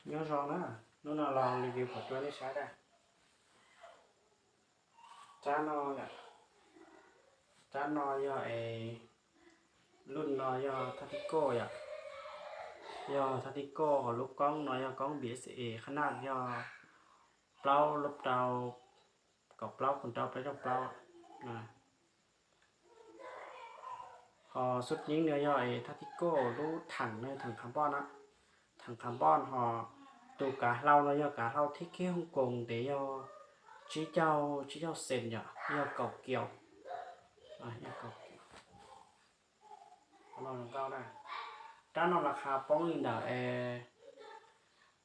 Nyob zoo na, hnub no los review pom rua nej saib na. Rab no, rab no yog es, lub no yog thaj thib kauj yom, yog thaj thib kauj, lub koob no yog koob B S A, qhab naj yog plaub lub rau kaum plaub, kaum rau plaub caug plaub. Ho xub nyib no yog es thaj thib kauj, lub theem no yog theem carbon na, theem carbon. Ho tus kav hlau no yog kav hlau thib kib Hong Kong, ntev yog tsib caug, tsib caug xees yom, yog kaum kiaus. Rab no las qha poob li ntawm,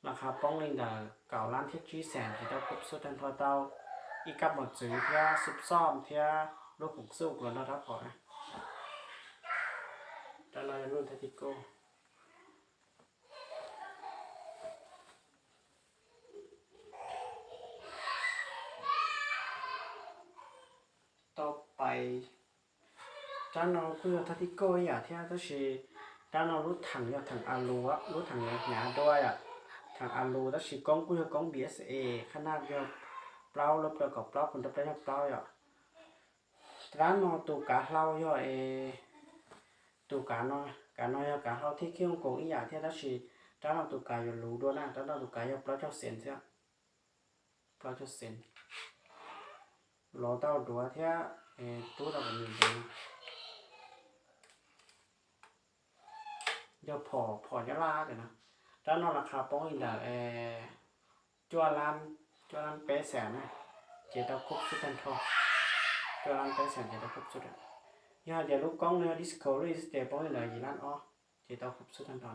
las qha poob li ntawm kaum lab thiab tsib xees ces tau kub xub tag nrho, tau ib kab mos txwv thiab xub xom thiab lub khoom xuj los nrog rab phom na. Rab no yog lub thaj thib kauj. Tau pais, rab no kuj yog thaj thib kauj ib yam thiab, tab sis rab no lub theem yog theem a lus, lub theem hnyav dua yom, theem a lus, tab sis koob kuj yog koob B S A, qhab naj yog plaub lub rau kaum plaub, kaum rau plaub caug plaub yom. Rab no tus kav hlau yog es, tus kav no, kav no yog kav hlau thib kib Hong Kong ib yam thiab, tab sis rab no tus kav yuav luv dua na, rab no tus kav yog plaub caug xees thiab, plaub caug xees. Lov tau duav thiab, tub tau kom nws ntev. Yog phom, phom Nyab Laj no. Rab no las qha poob li ntawm cuaj lab, cuaj lab peb xees na, ces tau kub xub tag nrho. Cuaj lab peb xees ces tau kub xub. Yog hais tias lub koob no yog disco lub xwb ces poob li ntawm yim lab ob, ces tau kub xub tag nrho.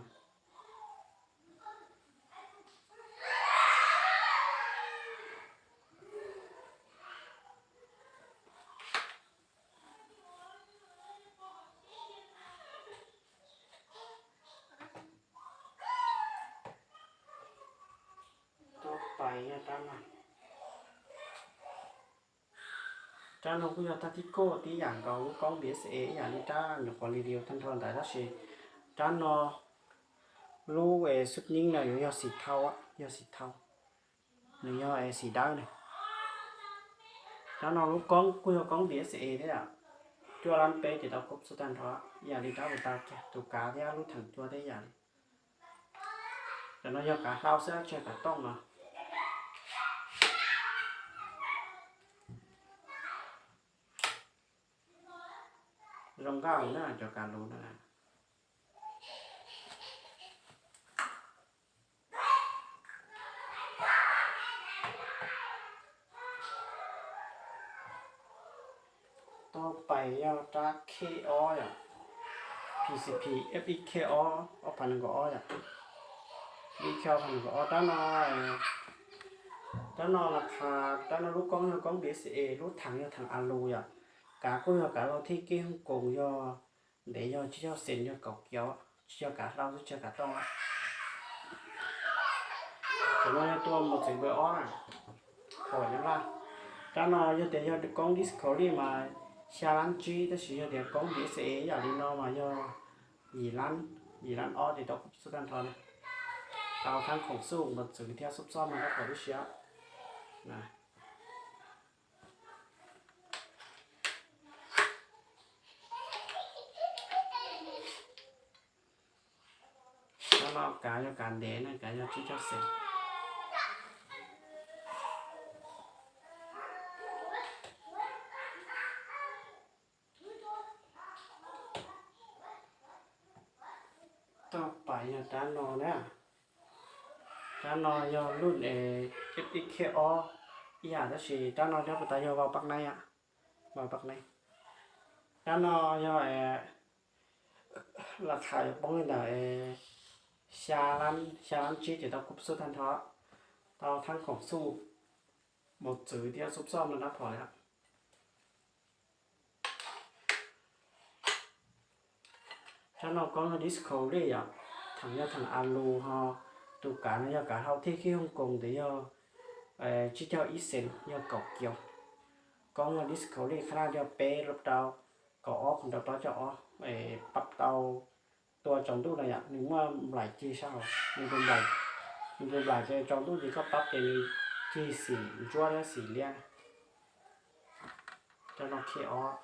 Tuaj pais yog rab no. Rab no kuj yog thaj thib kauj tib yam nkaus lub koob B S A ib yam li rab nyuam qhuav li review tag nrho ntawd, tab sis rab no lub xub nyib no yuav yog xim thau, yog xim thau, nws yog xim dawb na. Rab no lub koob kuj yog koob B S A thiab yom, cuaj lab peb ces tau kub xub tag nrho, ib yam li rab uas tau kiag, tus kav thiab lub theem cua thiab ib yam li. Cov no yog kav hlau xwb, tsis yog kav tooj no. Zoo nkauj na cov kav lus na. Tau pais yog rab khib ob yom, P C P F X khib ob, ob phav nees nkaum ob yom. F X khib ob, ob phav nees nkaum ob. Rab no, rab no las qha, rab no lub koob yog koob B S A, lub theem yog theem a lus yom. Kav kuj yog kav hlau thib kib Hong Kong, yog ntev yog tsib caug xees, yog kaum kiaus, tsis yog kav hlau xwb, tsis yog kav tooj. Cov no yog tua mos txwv npawb ob na, phom Nyab Laj. Rab no yog tias yog koob disco li mas xya lab tsib, tab sis yog tias koob B S A ib yam li no mas yog yim lab, yim lab ob ces tau kub xub tag nrho na. Tau thab khoom xuj, mos txwv thiab xub xom mas rab phom tib si. Rab no kav yog kav ntev na, kav yog tsib caug xees. Tau pais yog rab no na. Rab no yog lub F X khib ob ib yam, tab sis rab no rab puas tas yog vau pab neeb, vau pab neeb. Rab no yog las qha yuav poob li ntawm xya lab, xya lab tsib ces tau kub xub tag nrho, tau thab khoom xuj, mos txwv thiab xub xom no rab phom li. Rab no koob yog disco li yom, theem yog theem a lus ho, tus kav no yog kav hlau thib kib Hong Kong ntawd yog tsib caug ib xees, yog kaum kiaus. Koob yog disco li, qhab naj yog peb lub rau kaum ob, khoom rau plaub caug ob, pab tau tua tsaus ntuj no yom, nws muaj nplaim cig sab hauv, nws tus nplaim, Npus nplam ces tsaus ntuj ces koj pab ces nws cig xim ntsuab thiab xim liab. Rab no khej ob.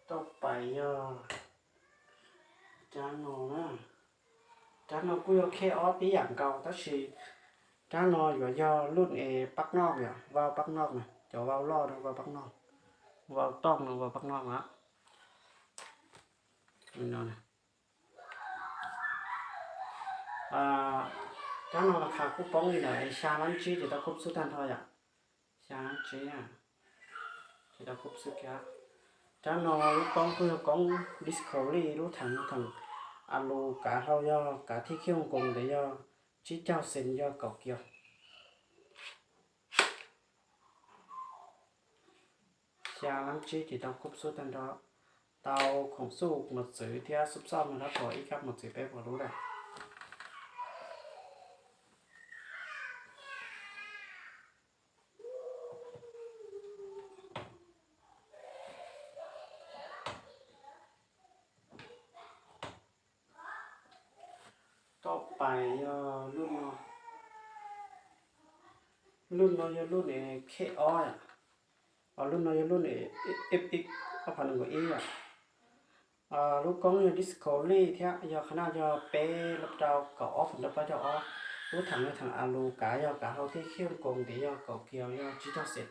Toj pais yog rab no na. Rab no kuj yog khej ob tib yam nkaus tab sis rab no yuav yog luj es pab noj yom, vau pab noj na, cov vau loj no vau pab noj, vau tooj no vau pab noj na. Rab no las khas kuj poob li ntawm xya lab tsib ces tau khub xub tag nrho yom. Xya lab tsib na, ces tau khub xub kiag. Rab no lub koob kuj yog koob Discovery, lub theem no theem a lus kav hlau yog kav thij khij Hoos Koos ntawd yog tsib caug xees yog kaum kiaus. Xya lab tsib ces tau khub xub tag nrho, tau khoom xuj mos txwv thiab xub xoj no rab phom ib kab mos txwv peb puas lub lawm. Toj pais yog luj no, luj no yog luj es khej ob yom. Luj no yog luj es F X ob phav nees nkaum ib yom. Lub koob yog Discovery thiab yog qhov no yog peb lab rau kaum ob phav nrab plaub caug ob. Lub theem yog theem a lus kav yog kav hlau thij khij Hoos Koos ntev yog kaum kiaus yog tsib caug xees,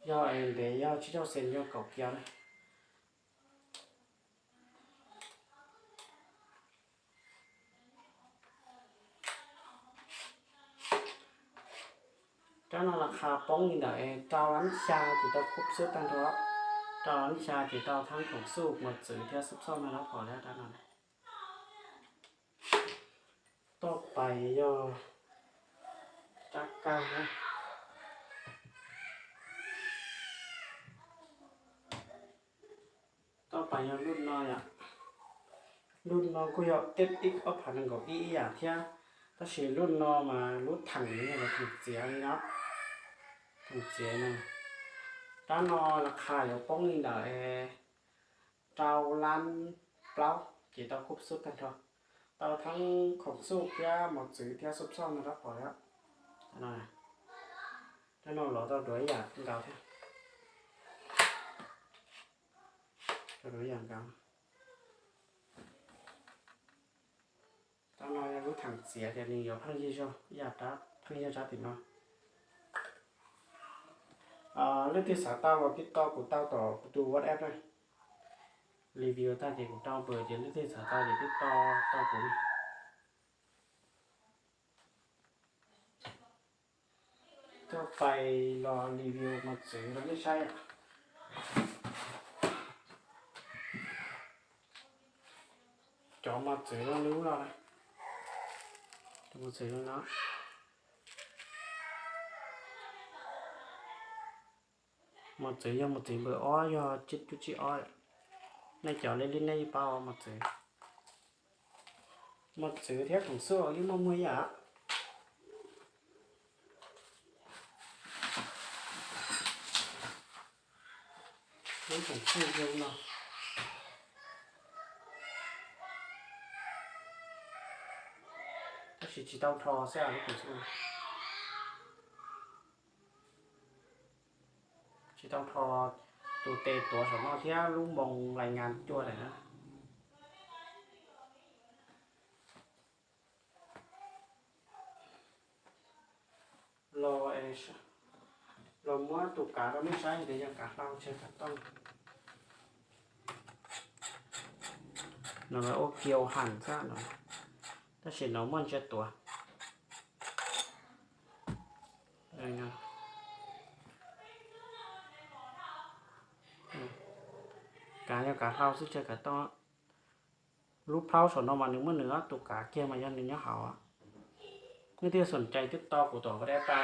yog ntev yog tsib caug xees yog kaum kiaus na. Rab no las khas poob li ntawm rau lab xya ces tau khub xub tag nrho, rau lab xya ces tau thab khoom xuj mos txwv thiab xub xoj no rab phom thiab rab no. Toj pais yog rab kag na. Toj pais yog luj no yom. Luj no kuj yog F X ob phav nees nkaum ib ib yam thiab, tab sis luj no mas lub theem no yog lub theem txiav li no, theem txiav no. Rab no las khas yuav poob li ntawm rau lab plaub ces tau khub xub tag nrho, tau thab khoom xuj thiab mos txwv thiab xub xoj no rab phom thiab. Rab no los tau duav ib yam nkaus thiab, tau duav ib yam nkaus. Rab no yog lub theem txiav ces nws yuav pheej yig zog ib yam rab, pheej yig rab tim no. Leej twg xav tau los tib tau kuv tau tom kuv tus WhatsApp na. Review tag ces kuv tau npawb ces leej twg xav tau ces tib tau tau kuv na. Toj pais los review mos txwv rau nej saib. Cov mos txwv no lub no, cov mos txwv no, mos txwv yog mos txwv npawb ob yog tsib cuj tsib ob. Nej cov li li nej yeej paub mos txwv, mos txwv thiab khoom xuj yeej muaj muaj ib yam. Lub khoom xuj zoo no, tab sis tsis tau rho xwb lub khoom xuj. Tsis tau rho, tus tes tuav saum no thiab lub moos lais ngas cua lawm na. Los, los muab tus kav rau nej saib tias yog kav hlau tsawg kav tooj. No lawv ua kiau ham xwb no, tab sis no muaj ntsia tuav. Kav yog kav hlau xwb tsawg kav tooj. Lub plaub saum no mas nws muaj nws ob tus kav kiag mas yog nws nyob hauv. Nej twb xom cai twb tau kuv tom vaj dab pa.